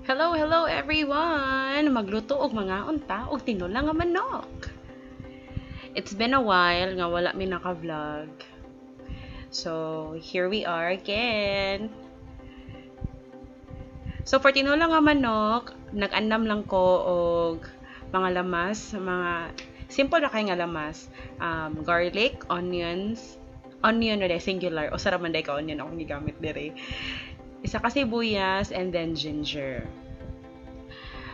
Hello, hello everyone! Magluto og mga unta og tinola nga manok. It's been a while nga wala mi naka-vlog. So, here we are again. So, for tinola nga manok, nag-andam lang ko og mga lamas, mga simple ra kay nga lamas. Garlic, onions, onion na singular, usa ra man day ka onion akong gigamit diri. Isa ka sibuyas and then ginger.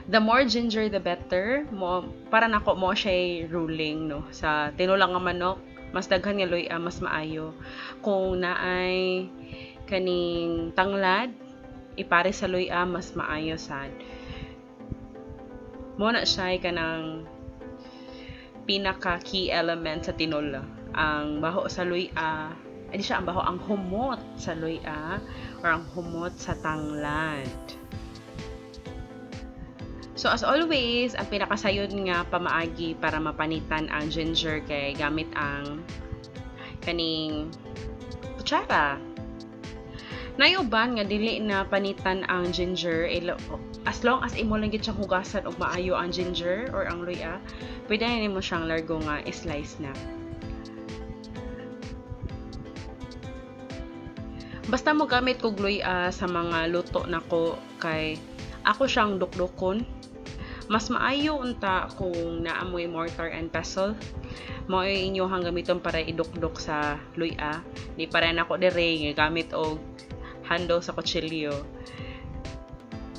The more ginger, the better. Mo, para nako mo siya ruling, no, sa tinola nga manok, mas daghan nga luya, mas maayo. Kung naay kaning tanglad, ipare sa luya, mas maayo sad. Mo na siya kanang pinaka key element sa tinola. Ang baho sa luya, ay di siya ang baho, ang humot sa luya or ang humot sa tanglad. So as always, ang pinakasayon nga pamaagi para mapanitan ang ginger kay gamit ang kaning kutsara. Nayuban nga dili na panitan ang ginger, as long as imo lang gid siyang hugasan og maayo ang ginger or ang luya, pwede na nimo siyang largo nga i-slice na. Basta mo gamit kog luya sa mga luto nako kay ako siyang dukdukon. Mas maayo unta kung naamoy mortar and pestle. Mao inyohang gamiton para idukdok sa luya. Di para nako dire nga gamit og handle sa kutsilyo.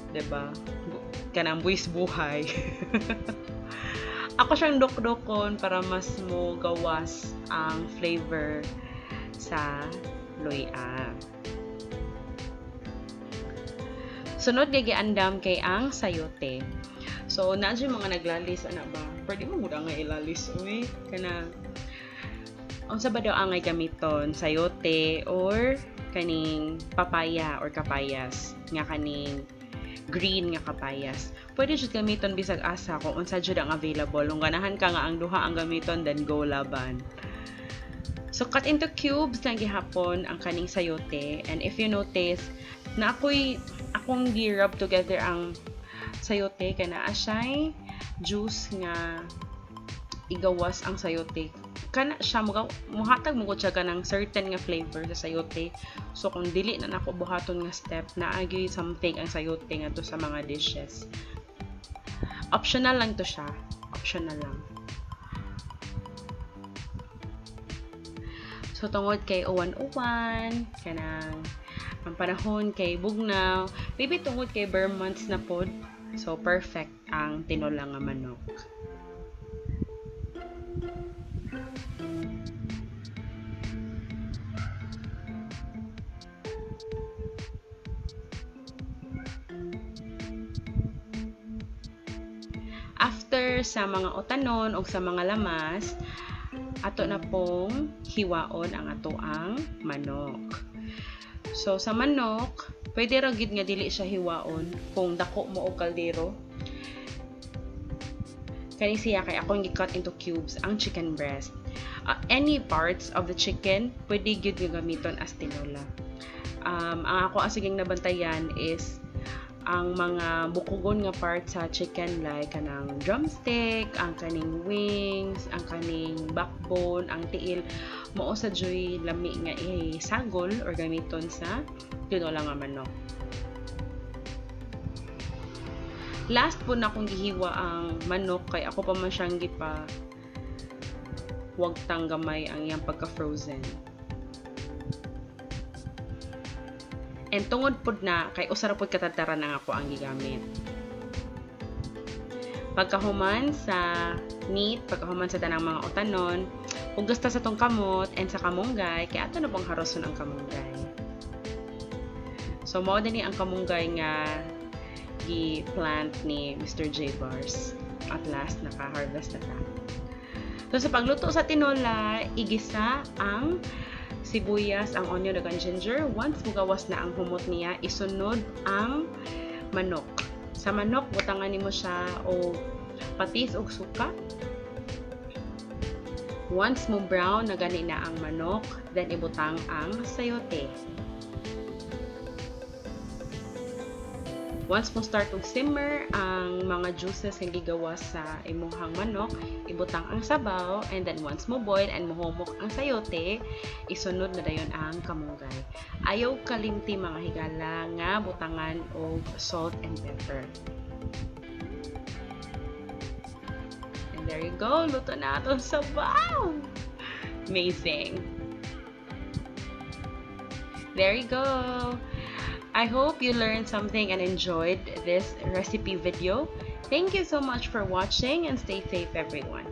Diba? Kanang buwis buhay. Ako siyang dukdukon para mas mo gawas ang flavor sa luya. Sunod nga giandam kay ang sayote. So, naa jud mga naglalis ana ba? Pwede mo mura nga ilalis uy kana unsa ba daw angay gamiton, sayote or kaning papaya or kapayas nga kaning green nga kapayas. Pwede jud gamiton bisag asa kung unsa jud ang available. Kung ganahan ka nga ang duha ang gamiton, then go laban. So, cut into cubes lang gihapon ang kaning sayote. And if you notice, na akong gi-rub together ang sayote kay naa siya'y juice nga igawas ang sayote. Kana siya muhatag mo siya kanang certain nga flavor sa sayote. So kung dili na nako buhaton nga step, naa gyud something ang sayote ngadto sa mga dishes. Optional lang to siya. Optional lang. So tungod kay uwan-uwan, kanang ang panahon kay bugnaw, maybe tungod kay bare months na pod, so perfect ang tinola nga manok. After sa mga utanon o sa mga lamas, ato na pong hiwaon ang ato ang manok. So sa manok, pwede ra gid nga dili siya hiwaon kung dako mo og kaldero. Kani siya kay akong gi-cut into cubes ang chicken breast. Any parts of the chicken pwede gyud nga gamiton as tinola. Ang ako ang siging nabantayan is ang mga bukugon nga part sa chicken like kanang drumstick, ang kaning wings, ang kaning backbone, ang tiil, mao sa joy lami nga isagol or gamiton sa tinola nga manok. Last po na akong gihiwa ang manok kay ako pa man siyang gipa wagtang gamay ang iyang pagka-frozen. And tungod pod na kay usa ra pod katadtaran ang ako ang gigamit. Pagkahuman sa meat, pagkahuman sa tanang mga utanon, hugas ta sa tong kamot and sa kamunggay kay ato na pong haroson ang kamunggay. So mao dinhi ang kamunggay nga gi-plant ni Mr. J Bars. At last naka-harvest na ta. So sa pagluto sa tinola, igisa ang sibuyas, ang onion ug ang ginger. Once mugawas na ang humot niya, isunod ang manok. Sa manok, butangan nimo siya og patis ug suka. Once mo brown na gani na ang manok, then ibutang ang sayote. Once mo start og simmer ang mga juices nga gigawas sa imuhang manok, ibutang ang sabaw, and then once mo boil and mohumok ang sayote, isunod na dayon ang kamunggay. Ayaw kalimti, mga higala, nga butangan og salt and pepper. And there you go, luto na atong sabaw. Amazing. There you go. I hope you learned something and enjoyed this recipe video. Thank you so much for watching and stay safe, everyone.